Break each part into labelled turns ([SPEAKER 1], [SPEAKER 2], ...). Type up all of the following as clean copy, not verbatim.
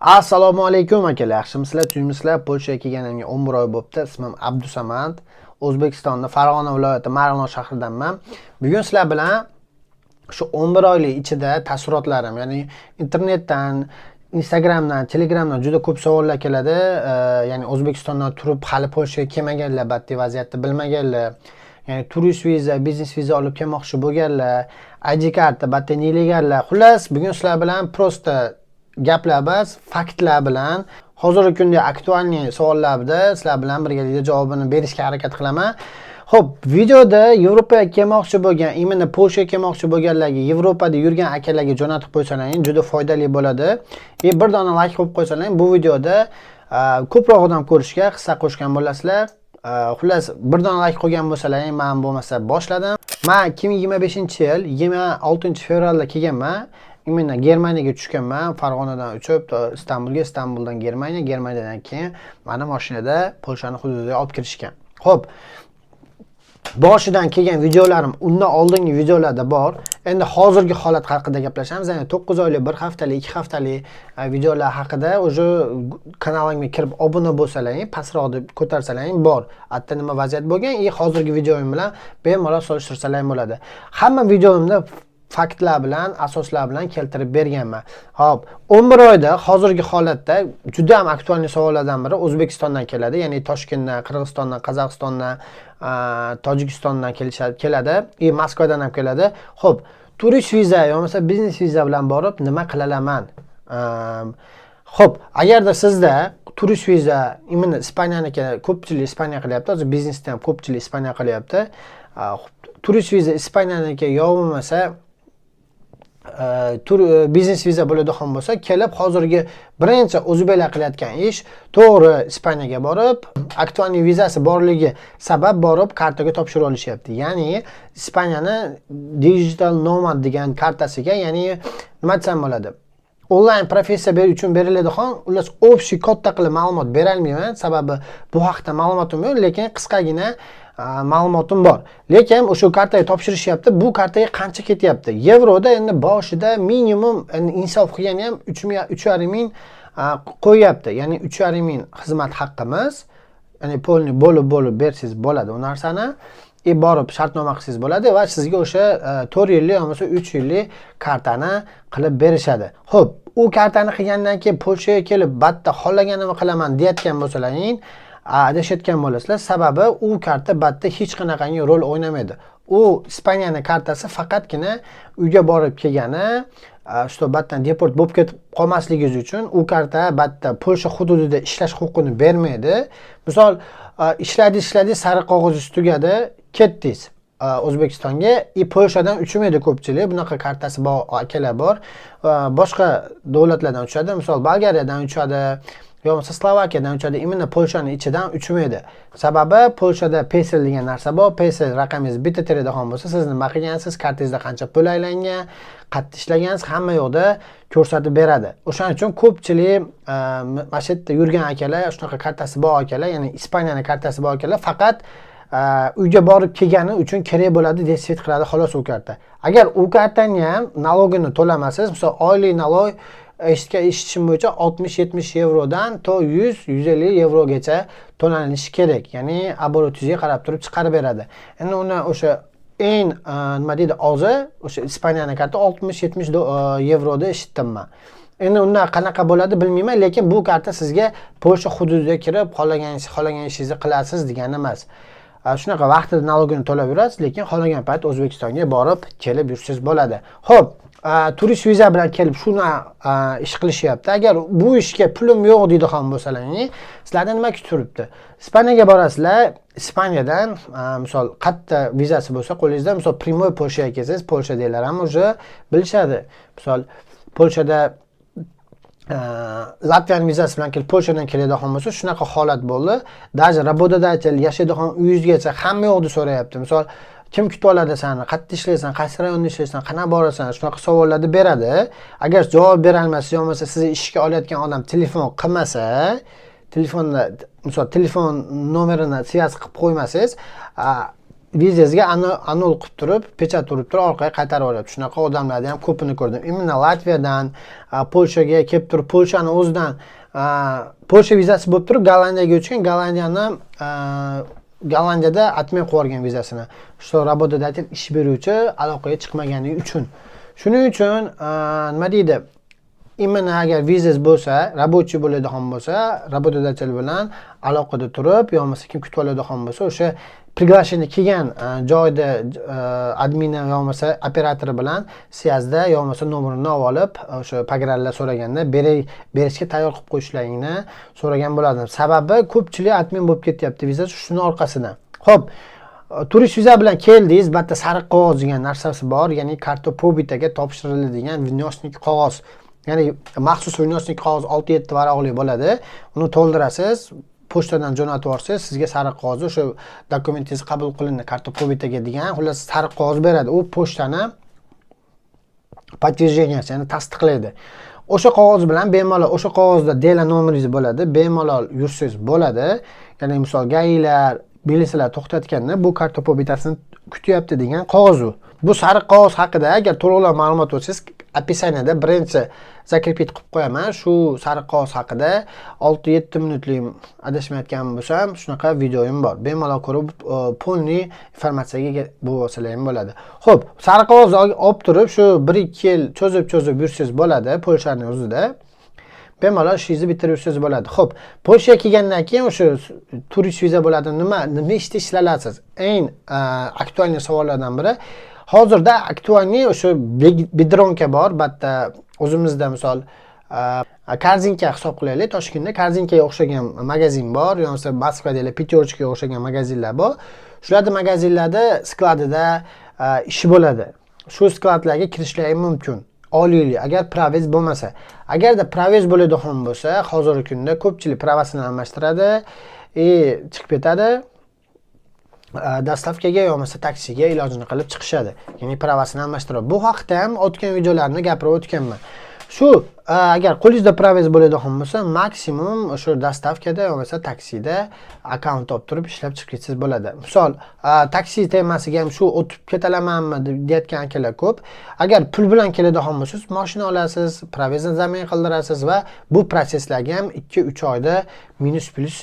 [SPEAKER 1] Assalomu alaykum, akalar, yaxshimisizlar, tuymisizlar? Polshaga kelganimga 11 oy bo'libdi. Ismim Abdusamad, O'zbekistonni Farg'ona viloyati Marg'ilon shahridanman. Bugun sizlar bilan shu 11 oylik ichida taassurotlarim, ya'ni internetdan, Instagramdan, Telegramdan juda ko'p savollar keladi. Ya'ni O'zbekistondan turib hali Polshaga kelmaganlar, battiy vaziyatni bilmaganlar, ya'ni turist viza, biznes viza olib kelmoqchi bo'lganlar, ID karta battiy nelegallar. Xullas, bugun sizlar bilan просто gaplar emas, faktlar bilan hozirgi kunda актуальный savollarda sizlar bilan birgalikda javobini berishga harakat qilaman. Xo'p, videoda Yevropaga kelmoqchi bo'lgan, именно Polshaga kelmoqchi bo'lganlarga, Yevropada yurgan akalarga jo'natib qo'ysalaring, juda foydali bo'ladi. И bir dona layk qo'yib qo'ysalaring, bu videoda ko'proq odam ko'rishga hissa qo'shgan bo'lasizlar. Xullas, bir dona layk qo'ygan bo'lsalaring, men bo'lmasa boshladim. Men 2025-yil 26-fevralda kelganman. Именно Germaniyaga tushganman. Farg'onadan uchib to Istanbulga, Istanbuldan Germaniya, Germaniyadan keyin mani mashinada Polshani hududiga olib kirishgan. Xo'p, boshidan kelgan videolarim undan oldingi videolarda bor. Endi hozirgi holat haqida gaplashamiz. Ya'ni 9 oylik, 1 haftalik, 2 haftalik videolar haqida уже kanalimga kirib obuna bo'lsalaring, pastroqda ko'tarsalaring bor. Atta nima vaziyat bo'lgan и hozirgi videoyim bilan bemalol solishtirsalaring bo'ladi. Hamma videoimda faktlar bilan, asoslar bilan keltirib berganman. Xo'p, 11 oyda hozirgi holatda juda ham актуальный savollardan biri O'zbekistondan keladi, ya'ni Toshkentdan, Qirg'izistondan, Qozog'istondan, Tojikistondan kelishadi, keladi и Moskvadan ham keladi. Xo'p, turist viza yo bo'lmasa biznes viza bilan borib nima qilalaman? Xo'p, agarda sizda turist viza, именно Ispaniyaniki, ko'pchilik Ispaniya qilyapti, hozir biznesda ham ko'pchilik Ispaniya qilyapti. Turist viza Ispaniyaniki yo bo'lmasa biznes viza bo'ladigan bo'lsa, kelib hozirgi birinchi o'zbeklar qilayotgan ish, to'g'ri Ispaniyaga borib, актуальный vizasi borligi sabab borib kartaga topshirib olishyapti. Ya'ni Ispaniyani digital nomad degan kartasiga, ya'ni nima desam bo'ladi, onlayn professiya uchun beriladigan. Xullas, общий katta qilib ma'lumot berolmayman, sababi bu haqda ma'lumotim yo'q, lekin qisqagina ma'lumotim bor. Lekin o'sha kartaga topshirishyapti. Bu kartaga qancha ketyapti yevroda? Endi boshida minimum, endi insof qilgani ham 3000, 3,5 ming qo'yyapti, ya'ni 3,5 ming xizmat haqqimiz, ya'ni полный bo'lib bo'lib bersangiz bo'ladi u narsani и borib shartnoma qilsangiz bo'ladi va sizga o'sha 4 yillik bo'lmasa 3 yillik kartani qilib berishadi. Ho'p, u kartani qilgandan keyin Polshaga kelib batta xohlaganimni qilaman deyotgan bo'lsalaring, adashayotgan bo'lasizlar, sababi u karta batta hech qanaqangi rol o'ynamaydi. U Ispaniyani kartasi faqatgina uyga borib kelgani, что batdan deport bo'lib ketib qolmasligingiz uchun. U karta batta Polsha hududida ishlash huquqini bermaydi. Misol, ishladingiz, ishladingiz, sariq qog'ozingiz tugadi, ketdingiz O'zbekistonga и Polshadan uchmaydi ko'pchilik. Bunaqa kartasi bor akalar bor, boshqa davlatlardan uchadi, misol, Bolgariyadan uchadi yo bo'lmasa Slovakiyadan uchadi, именно Polshani ichidan uchmaydi. Sababi Polshada PESEL degan narsa bor. PESEL raqamingiz bitta teradigan bo'lsa, siz nima qilgansiz, kartangizda qancha pul aylangan, qayerda ishlagansiz, hamma yoqda ko'rsatib beradi. O'shaning uchun ko'pchilik mana shu yerda yurgan akalar, shunaqa kartasi bor akalar, ya'ni Ispaniyani kartasi bor akalar faqat uyga borib kelgani uchun kerak bo'ladi, действовать qiladi xolos u karta. Agar u kartani ham налог ini to'lamasangiz, misol, oylik налог eshitishim bo'yicha 60-70 yevrodan to 100-150 yevrogacha to'lanishi kerak, ya'ni оборот ingizga qarab turib chiqarib beradi. Endi uni o'sha eng nima deydi, ozi o'sha Ispaniyani karta 60-70 yevroda eshitdim man. Endi undan qanaqa bo'ladi, bilmayman, lekin bu karta sizga Polsha hududiga kirib xohlagan ishingizni qilasiz degani emas. Shunaqa vaqtida налог ini to'lab yurasiz, lekin xohlagan payt O'zbekistonga borib kelib yursangiz bo'ladi. Ho'p, turist viza bilan kelib shuni ish qilishyapti. Agar bu ishga pulim yo'q deydigan bo'lsalaring, sizlarni nima kutib turibdi? Ispaniyaga borasizlar, Ispaniyadan misol, qayerda vizasi bo'lsa qo'lingizda, misol, прямой Polshaga kelsangiz, Polshadagilar ham уже bilishadi. Misol, Polshada Latviyani vizasi bilan kelib, Polshadan keladigan bo'lsa, shunaqa holat bo'ldi. Даже работодатель yashaydigan uyingizgacha hamma yoqni so'rayapti. Misol, kim kutib oladi sani, qayerda ishlaysan, qaysi rayonda ishlaysan, qanaqa borasan, shunaqa savollarni beradi. Agar javob berolmasa yo bo'lmasa sizni ishga olayotgan odam telefon qilmasa, telefonda, misol, telefon nomerini связь qilib qo'ymasangiz. Vizangizga аннул qilib turib, печать urib turib, orqaga qaytarib yuboryapti. Shunaqa odamlarni ham ko'pini ko'rdim. Именно Latviyadan Polshaga kelib turib, Polshani o'zidan, Polsha vizasi bo'lib turib, Gollandiyaga uchgan, Gollandiyada отмен qilib yuborgan vizasini, что работодатель, ish beruvchi aloqaga chiqmagani uchun. Shuning uchun, nima deydi, именно agar vizangiz bo'lsa, рабочий bo'ladigan bo'lsa, работодатель bilan aloqada turib, yo bo'lmasa kim kutib oladigan bo'lsa, o'sha приглашение kelgan joyda admini yo bo'lmasa operatori bilan связь da, yo bo'lmasa nomerini olib olib, o'sha погран lar so'raganda berishga tayyor qilib qo'yishlaringni so'ragan bo'lardim. Sababi ko'pchilik отмен bo'lib ketyapti vizasi shuni orqasidan. Ho'p, turist viza bilan keldingiz, bitta sariq qog'oz degan narsasi bor, ya'ni карта побыта ga topshiriladigan внёсник qog'oz, ya'ni maxsus внёсник qog'oz, 6-7 varaqli bo'ladi. Uni to'ldirasiz, pochtadan jo'natib yuborsangiz, sizga sariq qog'ozni, o'sha dokumentingiz qabul qilindi карта побыта ga degan, xullas, sariq qog'oz beradi. U pochtani подтверждение si, ya'ni tasdiqlaydi. O'sha qog'oz bilan bemalol, o'sha qog'ozda дело nomeringiz bo'ladi, bemalol yursangiz bo'ladi. Ya'ni misol ГАИ lar, militsiyalar to'xtatganda, bu карта побыта sini kutyapti degan qog'oz u. Bu sariq qog'oz haqida agar to'liqroq ma'lumot olsangiz, описание da birinchi закрепить qilib qo'yaman. Shu sariq qog'oz haqida 6-7 minutlik, adashmayotgan bo'lsam, shunaqa videoyim bor. Bemalol ko'rib, полный informatsiyaga ega bo'lib olsalar ham bo'ladi. Ho'p, sariq qog'ozni olib turib, shu 1-2 yil cho'zib cho'zib yursangiz bo'ladi. Polshani o'zida bemalol ishingizni bitirib yursangiz bo'ladi. Ho'p, Polshaga kelgandan keyin o'sha turist viza bo'ladi, nima ishda ishlayolasiz? Eng актуальный savollardan biri. Hozirda актуальный o'sha Biedronka bor. Bu yerda o'zimizda misol Korzinka hisob qilaylik. Toshkentda Korzinkaga o'xshagan magazin bor, yo bo'lmasa Moskvada Пятёрочка ga o'xshagan magazinlar bor. Shularni magazinlarda склад ida ishi bo'ladi. Shu склад larga kirishlari mumkin oliylik, agar права ngiz bo'lmasa. Agarda права ngiz bo'ladigan bo'lsa, hozirgi kunda ko'pchilik права sini almashtiradi и chiqib ketadi доставка ga yo bo'lmasa taksiga, ilojini qilib chiqishadi, ya'ni права sini almashtiradi. Bu haqda ham o'tgan videolarni gapirib o'tganman. Shu agar qo'lingizda права ngiz bo'ladigan bo'lsa, maksimum o'sha доставка da yo bo'lmasa taksida akkaunt olib turib, ishlab chiqib ketsangiz bo'ladi. Misol, taksi temasiga ham shu o'tib ketolamanmi deb deyotgan akalar ko'p. Agar pul bilan keladigan bo'lsangiz, moshina olasiz, права ngizni замен qildirasiz va bu protsesslarga ham 2-3 oyda минус плюс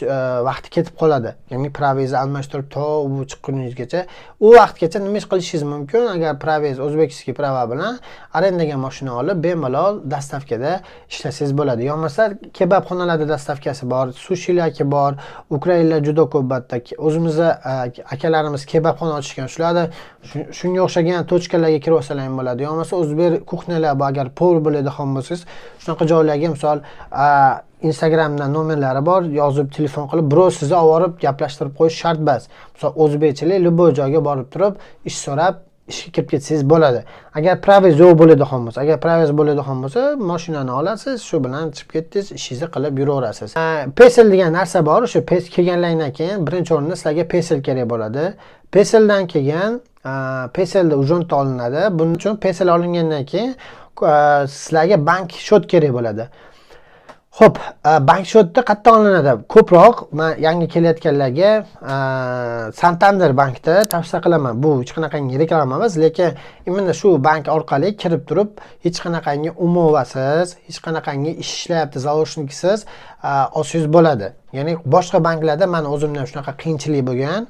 [SPEAKER 1] vaqti ketib qoladi. Ya'ni права ngizni almashtirib to u chiqquningizgacha, u vaqtgacha nima ish qilishingiz mumkin? Agar права ngiz узбекский права bilan, arendaga moshina olib, bemalol доставка da ishlasangiz bo'ladi. Yo bo'lmasa kebabxonalarda доставка si bor, sushilarki bor, ukrainlar juda ko'p bu yerda. O'zimizni akalarimiz kebabxona ochishgan, shularda shunga o'xshagan точка larga kirib olsalar ham bo'ladi. Yo bo'lmasa o'zbek кухня lar bor, agar повар bo'ladigan bo'lsangiz, shunaqa joylarga, misol, Instagramda nomerlari bor, yozib, telefon qilib, birov sizni olib borib gaplashtirib qo'yish shart emas. Misol, o'zbekchilik любой joyga borib turib, ish so'rab, ishga kirib ketsangiz bo'ladi, agar права ngiz yo'q bo'ladigan bo'lsa. Agar права ngiz bo'ladigan bo'lsa, mashinani olasiz, shu bilan chiqib ketdingiz, ishingizni qilib yuraverasiz. Pesel degan narsa bor. O'sha kelganlaringdan keyin birinchi o'rinda sizlarga Pesel kerak bo'ladi. Peseldan keyin Peselda urząd olinadi. Buning uchun Pesel olingandan keyin sizlarga bank счет kerak bo'ladi. Ho'p, bank счет da qayerdan olinadi? Ko'proq man yangi kelayotganlarga Santander bankda tavsiya qilaman. Bu hech qanaqangi reklama emas, lekin именно shu bank orqali kirib turib, hech qanaqangi умова siz, hech qanaqangi ish ishlayapti заложник siz olsangiz bo'ladi. Ya'ni boshqa banklarda mani o'zimda ham shunaqa qiyinchilik bo'lgan.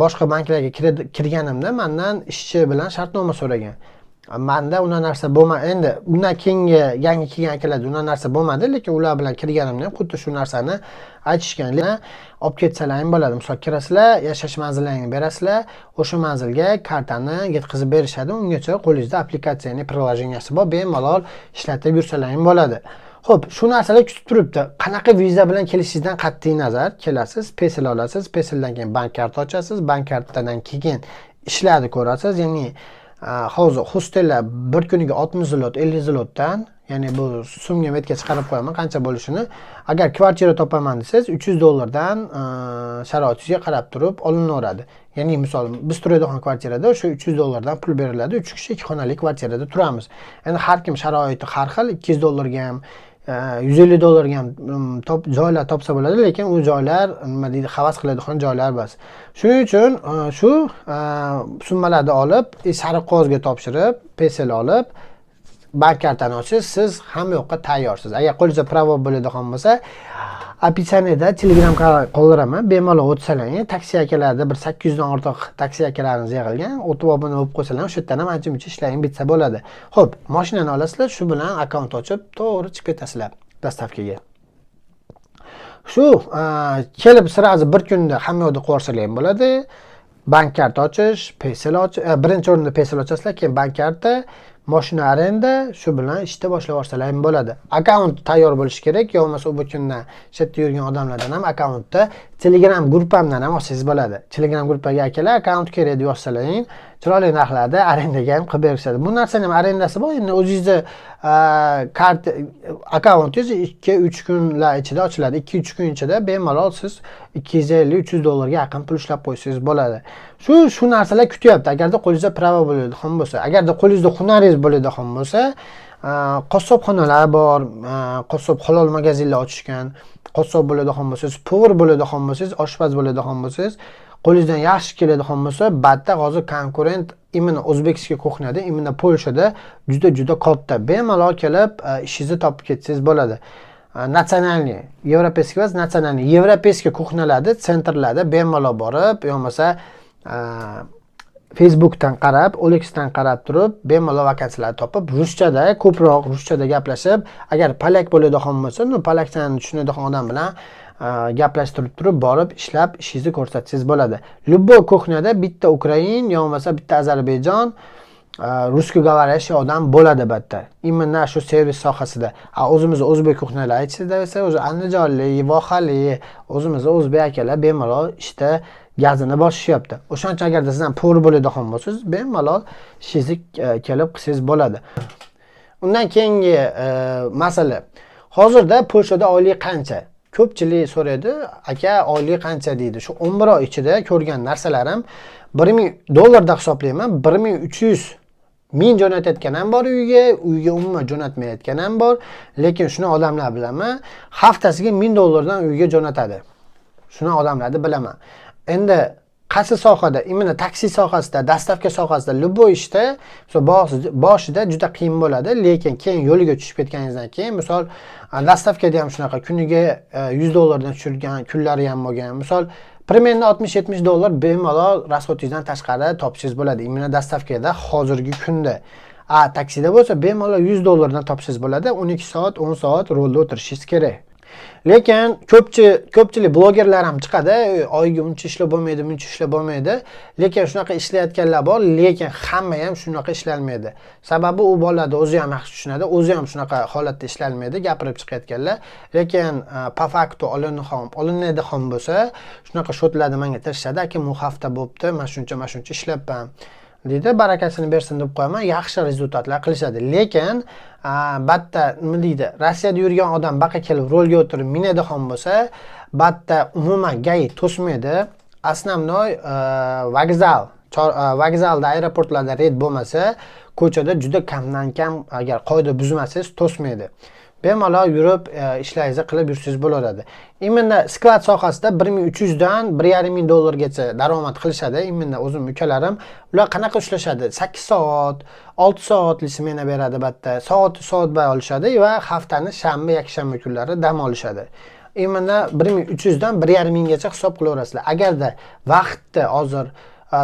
[SPEAKER 1] Boshqa banklarga kirganimda mandan ishchi bilan shartnoma so'ragan. Manda unaqa narsa bo'lmadi. Endi undan keyingi yangi kelgan akalarda unaqa narsa bo'lmadi, lekin ular bilan kirganimda ham xuddi shu narsani aytishgan. Olib ketsalar ham bo'ladi. Misol, kirasizlar, yashash manzillaringni berasizlar, o'sha manzilga kartani yetkazib berishadi. Ungacha qo'lingizda applikatsiyani приложения si bor, bemalol ishlatib yursalar ham bo'ladi. Ho'p, shu narsalar kutib turibdi. Qanaqa viza bilan kelishingizdan qat'iy nazar, kelasiz, Pesel olasiz, Peseldan keyin bank karta ochasiz, bank kartadan keyin ishlarni ko'rasiz. Ya'ni hozir hostellar bir kuniga 60 zlot, 50 zlotdan, ya'ni bu so'mga metga chiqarib qo'yaman qancha bo'lishini. Agar kvartira topaman desangiz, 300 dollardan sharoitingizga qarab turib olinaveradi. Ya'ni misol, biz turadigan kvartirada o'sha 300 dollardan pul beriladi. 3 kishi ikki xonali kvartirada turamiz. Endi har kim sharoiti har xil, 200 dollarga ham. 150 dollarga ham top joylar topsa bo'ladi, lekin u joylar, nima deydi, havas qiladigan joylar emas. Shuning uchun shu summalarni olib, sariq qog'ozga topshirib, PESEL olib, bank kartani ochsiz, siz hamma yoqqa tayyorsiz. Agar qo'lingizda права bo'ladigan bo'lsa, описание da Telegram kanal qoldiraman, bemalol o'tsalaring, taksi akalarda bir 800 dan ortiq taksi akalarimiz yig'ilgan, o'tib obuna bo'lib qo'ysalar, o'sha yerdan ham ancha muncha ishlaring bitsa bo'ladi. Xo'p, mashinani olasizlar, shu bilan akkaunt ochib, to'g'ri chiqib ketasizlar доставка ga. Shu kelib сразу bir kunda hamma yoqda qilib yuborsalar ham bo'ladi. Bank karta ochish, PESEL ochish, birinchi o'rinda PESEL ochasizlar, keyin bank karta, mashina arenda, shu bilan ishni boshlab yuborsalar ham bo'ladi. Akkaunt tayyor bo'lishi kerak, yo bo'lmasa u kundan chetda yerda yurgan odamlardan ham akkauntni Telegram gruppamdan ham olsangiz bo'ladi. Telegram gruppaga "Akalar, akkaunt kerak" deb yozsalaring, chiroyli narxlarda arendaga ham qilib berishadi. Bu narsani ham arendasi bor. Endi o'zingizni karta akkauntingiz 2-3 kunlar ichida ochiladi. 2-3 kun ichida bemalol siz 250-300 dollarga yaqin pul ishlab qo'ysangiz bo'ladi. Shu narsalar kutyapti. Agarda qo'lingizda права bo'ladigan bo'lsa, agarda qo'lingizda hunaringiz bo'ladigan bo'lsa, qassobxonalar bor, qassob halol magazinlar ochishgan. Qassob bo'ladigan bo'lsangiz, повар bo'ladigan bo'lsangiz, oshpaz bo'ladigan bo'lsangiz, qo'lingizdan yaxshi keladigan bo'lsa, batta hozir конкурент именно узбекский кухня da, именно Polshada juda juda katta. Bemalol kelib ishingizni topib ketsangiz bo'ladi. Национальный, европейский emas, национальный, европейский кухня larda, центр larda bemalol borib, yo bo'lmasa Facebookdan qarab, OLXdan qarab turib, bemalol vakansiyalarni topib, ruschada, ko'proq ruschada gaplashib, agar polyak bo'ladigan bo'lsa, ну, polyakchani tushunadigan odam bilan gaplashtirib turib, borib ishlab, ishingizni ko'rsatsangiz bo'ladi. Любой кухня da bitta ukrain yo bo'lmasa bitta ozarbayjon русскоговорящий odam bo'ladi albatta. Именно shu servis sohasida. A o'zimizni o'zbek кухня lar ichida esa o'zi andijonlik, vohali, o'zimizni o'zbek akalar bemalol ishda gazini bosishyapti. O'shaning uchun agarda siz ham повар bo'ladigan bo'lsangiz, bemalol ishingizni kelib qilsangiz bo'ladi. Undan keyingi masala. Hozirda Polshada oylik qancha? Ko'pchilik so'raydi, "Aka, oylik qancha?" deydi. Shu 11 oy ichida ko'rgan narsalarim 1000 dollarda hisoblayman, 1300 ming jo'natayotgan ham bor uyga, uyga umuman jo'natmayotgan ham bor. Lekin shuni odamlar bilaman, haftasiga 1000 dollardan uyga jo'natadi. Shuni odamlarni bilaman. Endi qaysi sohada, именно taksi sohasida, доставка sohasida, любой ishda misol boshida juda qiyin bo'ladi, lekin keyin yo'liga tushib ketganingizdan keyin, misol, доставка da ham shunaqa kuniga 100 dollardan tushirgan kunlari ham bo'lgan. Misol, примерно 60-70 dollar bemalol расход ingizdan tashqari topishingiz bo'ladi. Именно доставка da hozirgi kunda. A taksida bo'lsa bemalol 100 dollardan topishingiz bo'ladi. 12 soat, 10 soat rulda o'tirishingiz kerak. Lekin ko'pchilik blogerlar ham chiqadi, oyiga uncha ishlab bo'lmaydi, buncha ishlab bo'lmaydi. Lekin shunaqa ishlayotganlar bor, lekin hamma ham shunaqa ishlolmaydi. Sababi u bolalarni o'zi ham yaxshi tushunadi, o'zi ham shunaqa holatda ishlolmaydi, gapirib chiqayotganlar. Lekin по факту olinadigan bo'lsa, shunaqa счёт larni menga tashlashadi, "Aka, bu hafta bo'libdi, mana shuncha, mana shuncha ishlabman", deydi, barakasini bersin deb qo'yaman, yaxshi результат lar qilishadi. Lekin batta, nima deydi, Rossiyada yurgan odam baqa kelib rulga o'tirib minadigan bo'lsa, batta umuman ГАИ to'smaydi. Основной vokzal, vokzalda, aeroportlarda reyd bo'lmasa, ko'chada juda kamdan kam, agar qoida buzmasangiz, to'smaydi. Bemalol yurib, ishlaringizni qilib yursangiz bo'laveradi. Именно склад sohasida 1300 dan 1500 dollargacha daromad qilishadi. Именно o'zim ukalarim, ular qanaqa ishlashadi? 8 soat, 6 soatli smena beradi bitta. Soat soatbay olishadi va haftani shanba, yakshanba kunlari dam olishadi. Именно 1300 dan 1500 gacha hisob qilaverasizlar. Agarda vaqtni hozir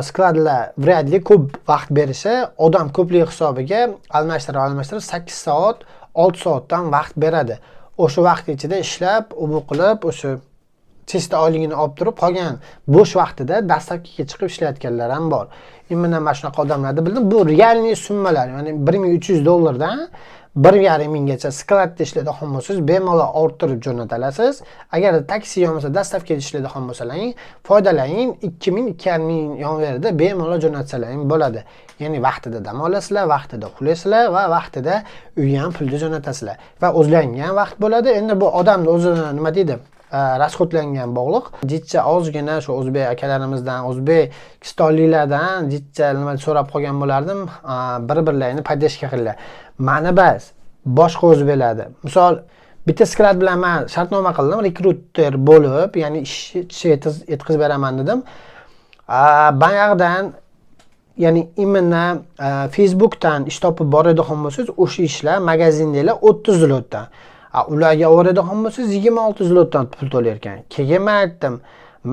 [SPEAKER 1] склад lar вряд ли ko'p vaqt berishi, odam ko'pligi hisobiga almashtirib almashtirib 8 soat, 6 soatdan vaqt beradi. O'sha vaqt ichida ishlab, u bu qilib, o'sha чисто oyligini olib turib, qolgan bo'sh vaqtida доставка ga chiqib ishlayotganlar ham bor. Именно mana shunaqa odamlarni bildim. Bu реальный summalar, ya'ni 1300 dollardan 1500 gacha склад da ishlaydigan bo'lsangiz, bemalol orttirib jo'nata olasiz. Agar taksi yo bo'lmasa доставка da ishlaydigan bo'lsalaring, foydalaring 2000, 2500 yonverida bemalol jo'natsalaring bo'ladi. Ya'ni vaqtida dam olasizlar, vaqtida uxlaysizlar va vaqtida uyga ham pulni jo'natasizlar. Va o'zlaringga ham vaqt bo'ladi. Endi bu odamni o'zini, nima deydi, расход langan bog'liq. Jitcha ozgina shu o'zbek akalarimizdan, o'zbekistonliklardan jitcha nima so'rab qolgan bo'lardim, bir-birlaringni поддержка qilinglar. Mani bas, boshqa o'zbeklarni. Misol, Bitta склад bilan man shartnoma qildim, rekruter bo'lib, ya'ni ish yetkazib beraman dedim. Bayog'idan, ya'ni именно Facebookdan ish topib boradigan bo'lsangiz, o'sha ishlar magazindagilar 30 zlotdan, ularga boradigan bo'lsangiz, 26 zlotdan pul to'lar ekan. Keyin man aytdim,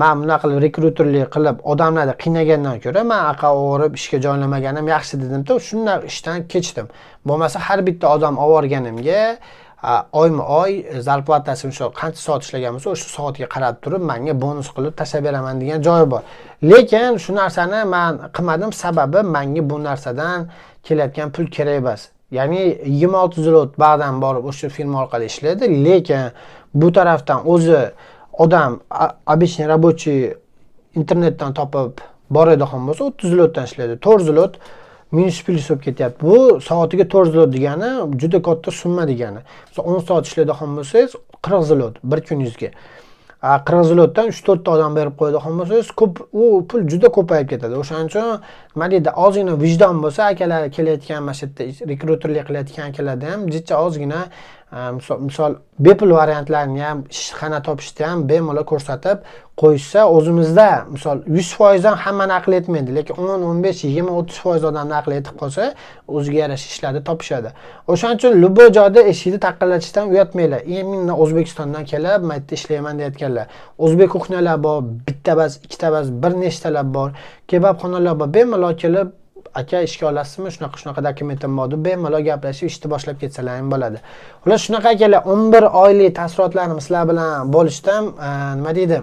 [SPEAKER 1] man bunaqa qilib rekruterlik qilib odamlarni qiynagandan ko'ra man aqa borib ishga joylamaganim yaxshi dedimda, shundoq ishdan kechdim. Bo'lmasa har bitta odam olib borganimga oyma oy зарплата si, o'sha qancha soat ishlagan bo'lsa, o'sha soatga qarab turib manga bonus qilib tashlab beraman degan joyi bor. Lekin shu narsani man qilmadim, sababi manga bu narsadan kelayotgan pul kerak emas. Ya'ni 26 zlot ba'dan borib o'sha firma orqali ishlaydi, lekin bu tarafdan o'zi odam обычный рабочий internetdan topib boradigan bo'lsa, 30 zlotdan ishlaydi, 4 zlot minus plyus bo'lib ketyapti. Bu soatiga 4 zlot degani juda katta summa degani. Misol, 10 soat ishlaydigan bo'lsangiz, 40 zlot bir kuningizga. 40 zlotdan 3-4 ta odam berib qo'yadigan bo'lsangiz, ko'p, u pul juda ko'payib ketadi. O'shaning uchun, nima deydi, ozgina vijdon bo'lsa, akalar, kelayotgan mana shu yerda rekruterlik qilayotgan akalarda ham jicha ozgina misol bepul variantlarni ham, ishxona topishni ham bemalol ko'rsatib qo'yishsa, o'zimizda misol 100% ham hammani aqli yetmaydi, lekin 10, 15, 20, 30% odamni aqli yetib qolsa, o'ziga yarasha ishlarni topishadi. O'shaning uchun любой joyda eshikni taqillatishdan uyatmanglar. Именно O'zbekistondan kelib, mana yerda ishlayman deyotganlar. O'zbek кухня lar bor, bitta emas, ikkita emas, bir nechtalab bor. Kebabxonalar bor. Bemalol kelib, aka, ishga olasizmi, shunaqa shunaqa dokumentim bor deb bemalol gaplashib, ishni boshlab ketsalar ham bo'ladi. Xullas, shunaqa, akalar, 11 oylik taassurotlarim sizlar bilan bo'lishdim. Nima deydi?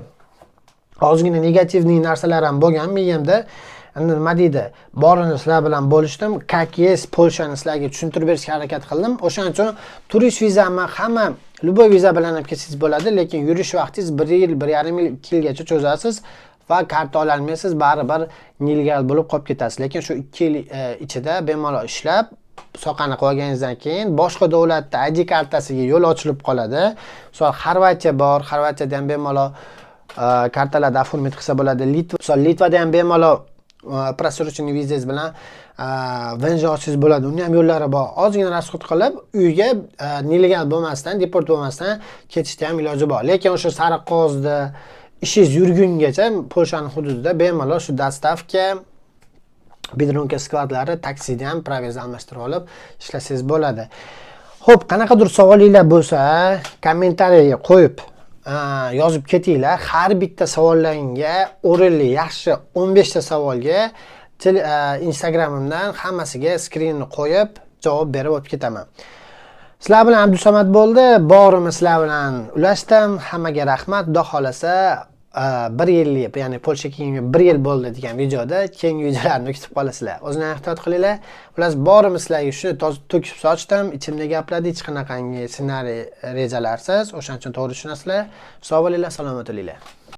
[SPEAKER 1] Ozgina негативный narsalar ham bo'lgan miyamda. Endi, nima deydi, borini sizlar bilan bo'lishdim. Как есть Polshani sizlarga tushuntirib berishga harakat qildim. O'shaning uchun turist vizami, hamma любой viza bilan ham kelsangiz bo'ladi, lekin yurish vaqtingiz 1 yil, 1,5 yil, 2 yilgacha cho'zasiz va karta ololmaysiz, baribir нелегал bo'lib qolib ketasiz. Lekin shu 2 yil ichida bemalol ishlab, soqani qilib olganingizdan keyin boshqa davlatda ID kartasiga yo'l ochilib qoladi. Misol, Xorvatiya bor, Xorvatiyada ham bemalol kartalarni оформить qilsa bo'ladi. Litva, misol, Litvada ham bemalol просроченный vizangiz bilan ВНЖ olsangiz bo'ladi. Uni ham yo'llari bor. Ozgina расход qilib, uyga нелегал bo'lmasdan, deport bo'lmasdan ketishda ham iloji bor. Lekin o'sha sariq qog'ozda ishingiz yurgungacha Polshani hududida bemalol shu доставка, Biedronka склад lari, taksida ham права ngizni almashtirib olib ishlasangiz bo'ladi. Xo'p, qanaqadir savolinglar bo'lsa, kommentariyaga qo'yib yozib ketinglar. Har bitta savollaringga o'rinli, yaxshi 15 ta savolga Instagramimdan hammasiga skrinni qo'yib javob berib o'tib ketaman. Sizlar bilan Abdusamad bo'ldi. Borini sizlar bilan ulashdim. Hammaga rahmat. Xudo xolasa, bir yillik, ya'ni Polshaga kelganimga bir yil bo'ldi degan videoda keyingi videolarni kutib qolasizlar. O'zinglar ehtiyot qilinglar. Xullas, borini sizlarga shuni to'kib sochdim. Ichimda gaplarni hech qanaqangi ssenariy rejalarsiz. O'shaning uchun to'g'ri tushunasizlar. Sog' bo'linglar, salomat bo'linglar.